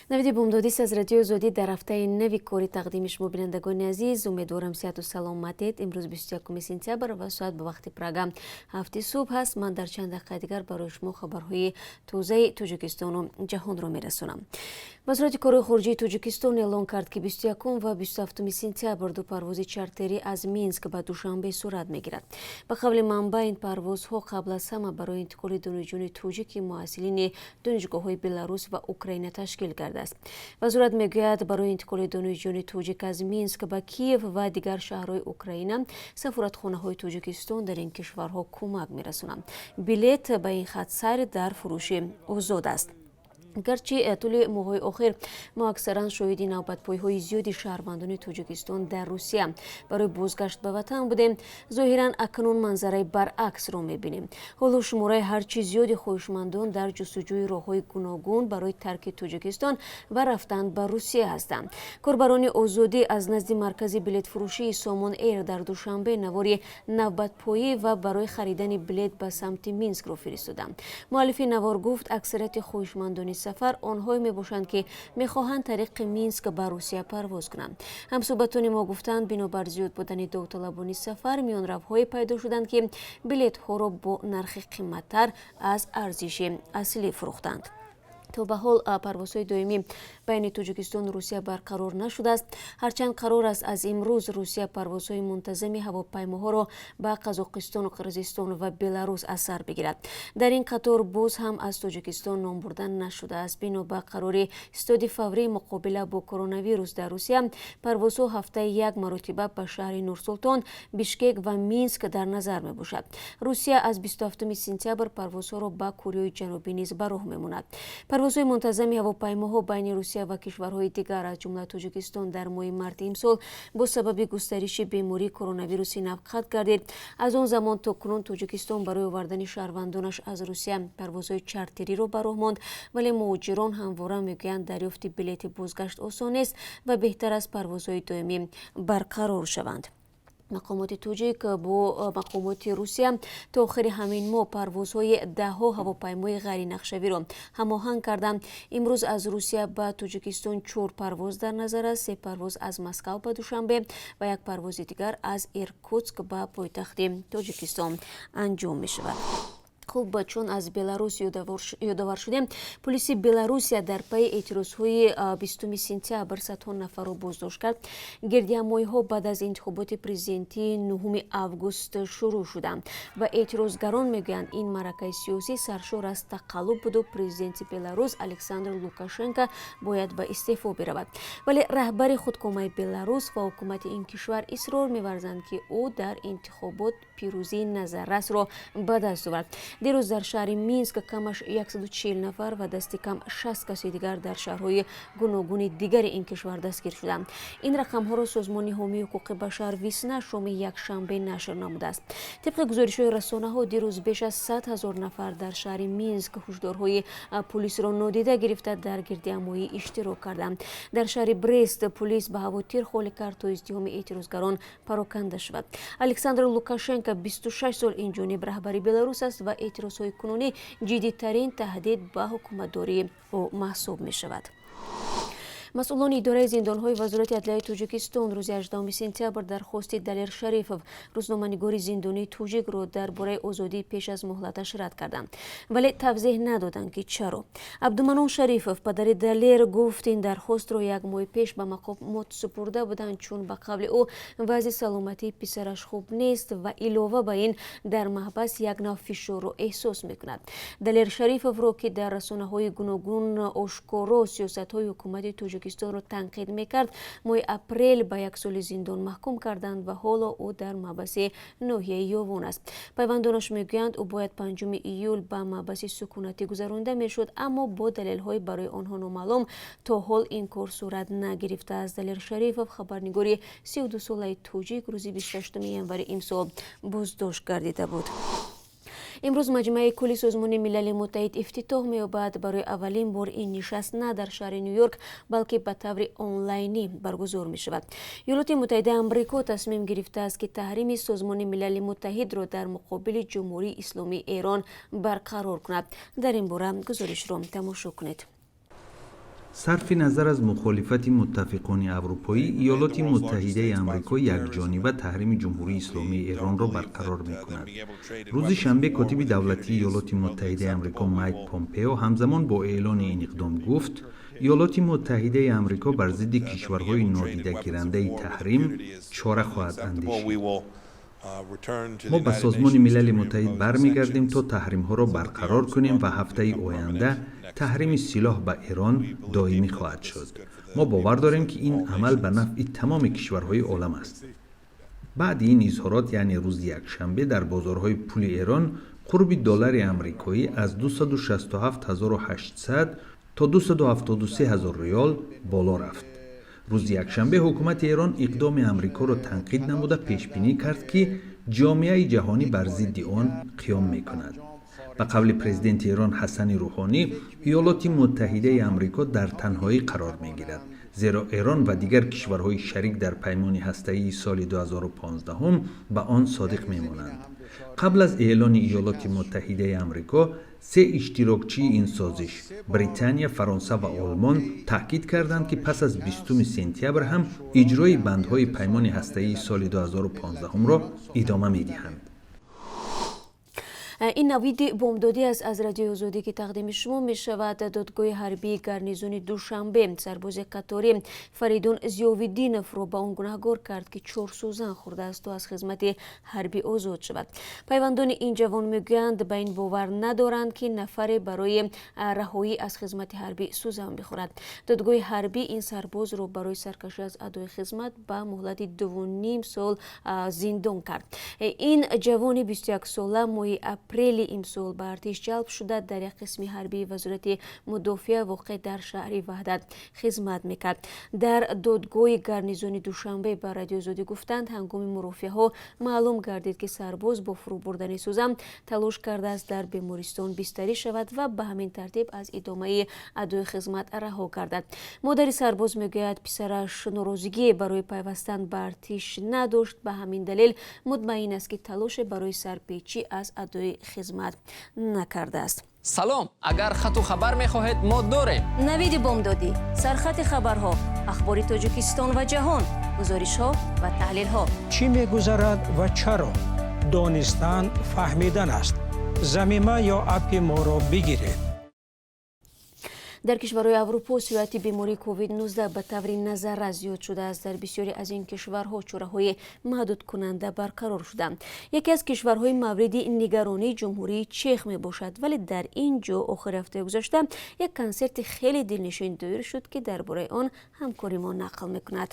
Навиди бомдодист аз Радиои Озодӣ дар ҳафтаи нави корӣ тақдими шумо, бинандагони азиз. Умедворам, сиҳату саломатед. Имрӯз 21 сентябр ва соат ба вақти Прага 7-и субҳ аст. Ман дар чанд дақиқаи дигар барои шумо хабарҳои тозаи Тоҷикистону ҷаҳонро мерасонам. Вазорати корҳои хориҷии Тоҷикистон эълон кард, ки 21 ва 27 сентябр ду парвози чартерӣ аз Минск ба Душанбе сурат мегирад. Ба қавли манбаъ, ин парвозҳо қабл аз ҳама барои интиқоли донишҷӯёни тоҷики муҳассилини донишгоҳҳои Беларус ва Украина ташкил кардааст. Вазорат мегӯяд, барои интиқоли донишҷӯёни тоҷик аз Минск ба Киев ва дигар шаҳрҳои Украина сафоратхонаҳои Тоҷикистон дар ин кишварҳо кӯмак мерасонанд. Билет ба ин хатсайр дар фурӯши озод аст. Гарчи тӯли моҳҳои охир мо аксаран шоҳиди навбатпоиҳои зиёди шаҳрвандони Тоҷикистон дар Русия барои бозгашт ба ватан будем, зоҳиран акнун манзараи баръаксро мебинем. Ҳоло шумораи ҳарчи зиёди хоҳишмандон дар ҷустуҷӯи роҳҳои гуногун барои тарки Тоҷикистон ва рафтан ба Русия ҳастанд. Корбарони Озодӣ аз назди маркази билетфурӯшии Сомон Эйр дар Душанбе навори навбатпоӣ ва барои харидани билет ба самти Минскро фиристоданд. Муаллифи навор гуфт, аксарияти хоҳишмандони сафар онҳое мебошанд, ки мехоҳанд тариқи Минск ба Русия парвоз кунанд. Ҳамсӯҳбатони мо гуфтанд, бинобар зиёд будани довталабони сафар, миёнравҳое пайдо шуданд, ки билетҳоро бо нархи қиматтар аз арзиши аслӣ фурӯхтанд. То ба ҳол парвозҳои доимӣ байни Тоҷикистону Русия барқарор нашудааст. Ҳарчанд қарор аст, аз имрӯз Русия парвозҳои мунтазами ҳавопаймоҳоро ба Қазоқистону Қирғизистон ва Беларус аз сар бигирад. Дар ин қатор боз ҳам аз Тоҷикистон ном бурда нашудааст. Бино ба қарори Штаби фаврии муқобила бо коронавирус дар Русия, парвозҳо ҳафтаи як маротиба ба шаҳри Нурсултон, Бишкек ва Минск дар назар мебошад. Русия аз 27 сентябр парвозҳоро ба Кореои Ҷанубӣ низ ба роҳ мемонад. Парвозҳои мунтазами ҳавопаймоҳо байни Русия ва кишварҳои дигар, аз ҷумла Тоҷикистон, дар моҳи марти имсол бо сабаби густариши бемории коронавируси нав қатъ гардид. Аз он замон то кунун Тоҷикистон барои овардани шаҳрвандонаш аз Русия парвозҳои чартериро ба роҳ монд, вале муҳоҷирон ҳамвора мегӯянд, дарёфти билети бозгашт осон нест ва беҳтар аст парвозҳои доимӣ барқарор шаванд. Мақомоти тоҷик бо мақомоти Русия то охири ҳамин моҳ парвозҳои даҳҳо ҳавопаймои ғайринақшавиро ҳамоҳанг карданд. Имрӯз аз Русия ба Тоҷикистон чор парвоз дар назар аст: се парвоз аз Москав ба Душанбе ва як парвози дигар аз Иркутск ба пойтахти Тоҷикистон анҷом мешавад. Хуб, чун аз Беларус ёдовар шудем, полиси Беларусия дар пайи эътирозҳои 20 сентябр садҳо нафарро боздошт кард. Гирдиҳамоиҳо баъд аз интихоботи президентии 9 август шурӯъ шуданд ва эътирозгарон мегӯянд, ин маъракаи сиёсӣ саршор аз тақаллуб буду президенти Беларус Александр Лукашенко бояд ба истеъфо биравад. Вале раҳбари худкомаи Беларус ва ҳукумати ин кишвар исрор меварзанд, ки ӯ дар интихобот пирӯзии назаррасро ба даст овард. Дирӯз дар шаҳри Минск камаш 140 нафар ва дасти кам 60 каси дигар дар шаҳрҳои гуногуни дигари ин кишвар дастгир шуданд. Ин рақамҳоро созмони ҳомии ҳуқуқи башар «Весна» шоми якшанбе нашр намудааст. Тибқи гузоришҳои расонаҳо, дирӯз беш аз 100 000 нафар дар шаҳри Минск ҳушдорҳои пулисро нодида гирифта, дар гирдиҳамоӣ иштирок карданд. Дар шаҳри Брест пулис ба ҳаво тир холӣ кард, то издиҳоми эътирозгарон пароканда шавад. Александр Лукашенко 26 сол инҷониб раҳбари Беларус аст ва эътирозҳои кунунӣ ҷиддитарин таҳдид ба ҳукуматдории ӯ маҳсуб мешавад. Масъулони идораи зиндонҳои Вазорати адлияи Тоҷикистон рӯзи 18 сентябр дархости Далер Шарифов, рӯзноманигори зиндонии тоҷикро, дар бораи озодии пеш аз муҳлаташ рад карданд, вале тавзеҳ надоданд, ки чаро. Абдуманон Шарифов, падари Далер, гуфт, ин дархостро як моҳи пеш ба мақомот супурда буданд, чун ба қавли ӯ вазъи саломатии писараш хуб нест ва илова ба ин дар маҳбас як нав фишорро эҳсос мекунад. Далер Шарифовро, ки дар расонаҳои гуногун ошкоро сиёсатҳои ҳукумати Тоҷикистонро танқид мекард, моҳи апрел ба як соли зиндон маҳкум карданд ва ҳоло ӯ дар маҳбаси ноҳияи Ёвон аст. Пайвандонаш мегӯянд, ӯ бояд 5 июл ба маҳбаси сукунатӣ гузаронда мешуд, аммо бо далелҳои барои онҳо номаълум то ҳол ин кор сурат нагирифтааст. Далер Шарифов, хабарнигори 32-солаи тоҷик, рӯзи 26 январи имсол боздошт гардида буд. Имрӯз Маҷмӯаи кулли Созмони Милали Муттаҳид ифтитоҳ меёбад. Барои аввалин бор ин нишаст на дар шаҳри Ню Йорк, балки ба таври онлайнӣ баргузор мешавад. Иёлоти Муттаҳидаи Амрико тасмим гирифтааст, ки таҳрими Созмони Милали Муттаҳидро дар муқобили Ҷумҳурии Исломии Эрон барқарор кунад. Дар ин бора гузоришро тамошо кунед. Сарфи назар аз мухолифати муттафиқони аврупоӣ, Иёлоти Муттаҳидаи Амрико якҷониба таҳрими Ҷумҳурии Исломии Эронро барқарор мекунад. Рӯзи шанбе котиби давлатии Иёлоти Муттаҳидаи Амрико Майк Помпео ҳамзамон бо эълони ин иқдом гуфт, Иёлоти Муттаҳидаи Амрико бар зидди кишварҳои нодидагирандаи таҳрим чора хоҳад андешид. Мо ба Созмони Милали Муттаҳид бармегардем, то таҳримҳоро барқарор кунем ва ҳафтаи оянда таҳрими силоҳ ба Эрон доимӣ хоҳад шуд. Мо бовар дорем, ки ин амал ба нафъи тамоми кишварҳои олам аст. Баъди ин изҳорот, яъне рӯзи якшанбе, дар бозорҳои пули Эрон қурби доллари амрикоӣ аз 267 800 то 273 ҳазор риёл боло рафт. Рӯзи якшанбе ҳукумати Эрон иқдоми Амрикоро танқид намуда, пешбинӣ кард, ки ҷомеаи ҷаҳонӣ бар зидди он қиём мекунад. Ба қавли президенти Эрон Ҳасани Рӯҳонӣ, Иёлоти Муттаҳидаи Амрико дар танҳоӣ қарор мегирад, зеро Эрон ва дигар кишварҳои шарик дар паймони ҳастаии соли 2015 ба он содиқ мемонанд. Қабл аз эълони Иёлоти Муттаҳидаи Амрико, се иштирокчии ин созиш, Британия, Фаронса ва Олмон, таъкид карданд, ки пас аз 20 сентябр ҳам иҷрои бандҳои паймони ҳастаии соли 2015-ро идома медиҳанд. Ин навиди бомдодӣ аст аз Радиои Озодӣ, ки тақдими шумо мешавад. Додгоҳи ҳарбии гарнизони Душанбе сарбози қаторӣ Фаридун Зиёвиддиновро ба он гунаҳгор кард, ки чор сӯзан хӯрдааст, то аз хизмати ҳарбӣ озод шавад. Пайвандони ин ҷавон мегӯянд, ба ин бовар надоранд, ки нафаре барои раҳоӣ аз хизмати ҳарбӣ сӯзан бихӯрад. Додгоҳи ҳарбӣ ин сарбозро барои саркашӣ аз адои хизмат ба муҳлати 2,5 сол зиндон кард. Ин ҷавони 21сола моҳи апрели имсол ба артиш ҷалб шуда, дар як қисми ҳарбии Вазорати мудофиа, воқеъ дар шаҳри Ваҳдат, хизмат мекард. Дар додгоҳи гарнизони Душанбе ба Радиои Озодӣ гуфтанд, ҳангоми мурофиаҳо маълум гардид, ки сарбоз бо фурӯ бурдани сӯзан талош кардааст дар бемористон бистарӣ шавад ва ба ҳамин тартиб аз идомаи адои хизмат раҳо гардад. Модари сарбоз мегӯяд, писараш норозигие барои пайвастан ба артиш надошт, ба ҳамин далел мутмаин аст, ки талоше барои сарпечӣ аз адои хизмат накардааст. Салом, агар хату хабар мехоҳед, мо дорем. Навиди бомдодӣ, сархати хабарҳо, ахбори Тоҷикистон ва ҷаҳон, гузоришҳо ва таҳлилҳо. Чӣ мегузарад ва чаро? Донистан фаҳмидан аст. Замима ё аппи моро бигиред. Дар кишварҳои Аврупо сирояти бемории COVID-19 ба таври назаррас зиёд шудааст. Дар бисёре аз ин кишварҳо чораҳои маҳдудкунанда барқарор шуданд. Яке аз кишварҳои мавриди нигаронии Ҷумҳурии Чех мебошад, вале дар ин ҷо охири ҳафтаи гузашта як консерти хеле дилнишин доир шуд, ки дар бораи он ҳамкори мо нақл мекунад.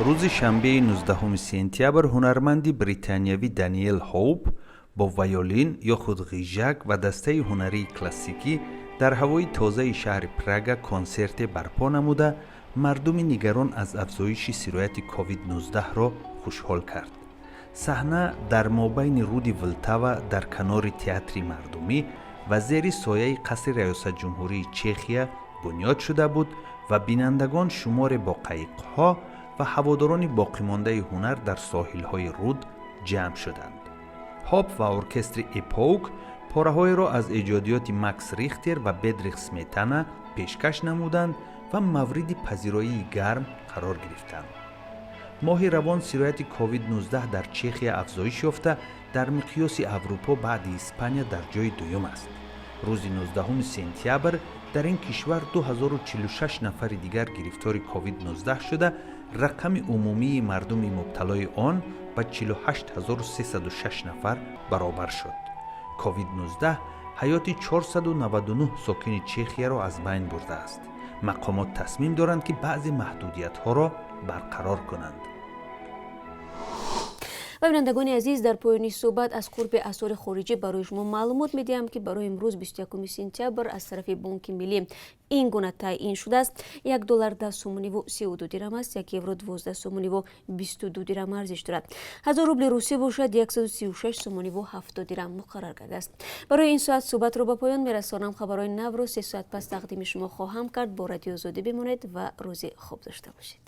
Рӯзи шанбеи 19 сентябр ҳунарманди британиявӣ Даниэл Ҳоуп бо вайолин ё худ ғижак ва дастаи ҳунарии классикӣ дар ҳавои тозаи шаҳри Прага консерте барпо намуда, мардуми нигарон аз афзоиши сирояти COVID-19-ро хушҳол кард. Саҳна дар мобайни руди Влтава, дар канори театри мардумӣ ва зери сояи қасри раёсатҷумҳурии Чехия бунёд шуда буд ва бинандагон шуморе бо қайиқҳо ва ҳаводорони боқимондаи ҳунар дар соҳилҳои руд ҷамъ шуданд. Ҳоп ва оркестри Эпоук пораҳоеро аз эҷодиёти Макс Рихтер ва Бедрих Сметана пешкаш намуданд ва мавриди пазироии гарм қарор гирифтанд. Моҳи равон сирояти COVID-19 дар Чехия афзоиш ёфта, дар миқёси Аврупо баъди Испания дар ҷои дуюм аст. Рӯзи 19 сентябр дар ин кишвар 2046 нафари дигар гирифтори COVID-19 шуда, рақами умумии мардуми мубталои он ба 48306 нафар баробар шуд. COVID-19 ҳаёти 499 сокини Чехияро аз байн бурдааст. Мақомот тасмим доранд, ки баъзе маҳдудиятҳоро барқарор кунанд. Ва бинандагони азиз, дар поёни суҳбат аз қурби асъори хориҷӣ барои шумо маълумот медиҳам, ки барои имрӯз, 21 сентябр, аз тарафи Бонки Миллӣ ин гуна таъин шудааст: 1 доллар 10 сомониву 32 дирам аст, 1 евро 12 сомониву 22 дирам арзиш дорад, 1000 рубли русӣ бошад, 136 сомониву 70 дирам муқаррар гардааст. Барои ин соат суҳбатро ба поён мерасонам. Хабарҳои навро 3 соат пас тақдими шумо хоҳам кард. Бо Радиои Озодӣ бимонед ва рӯзи хуб дошта бошед.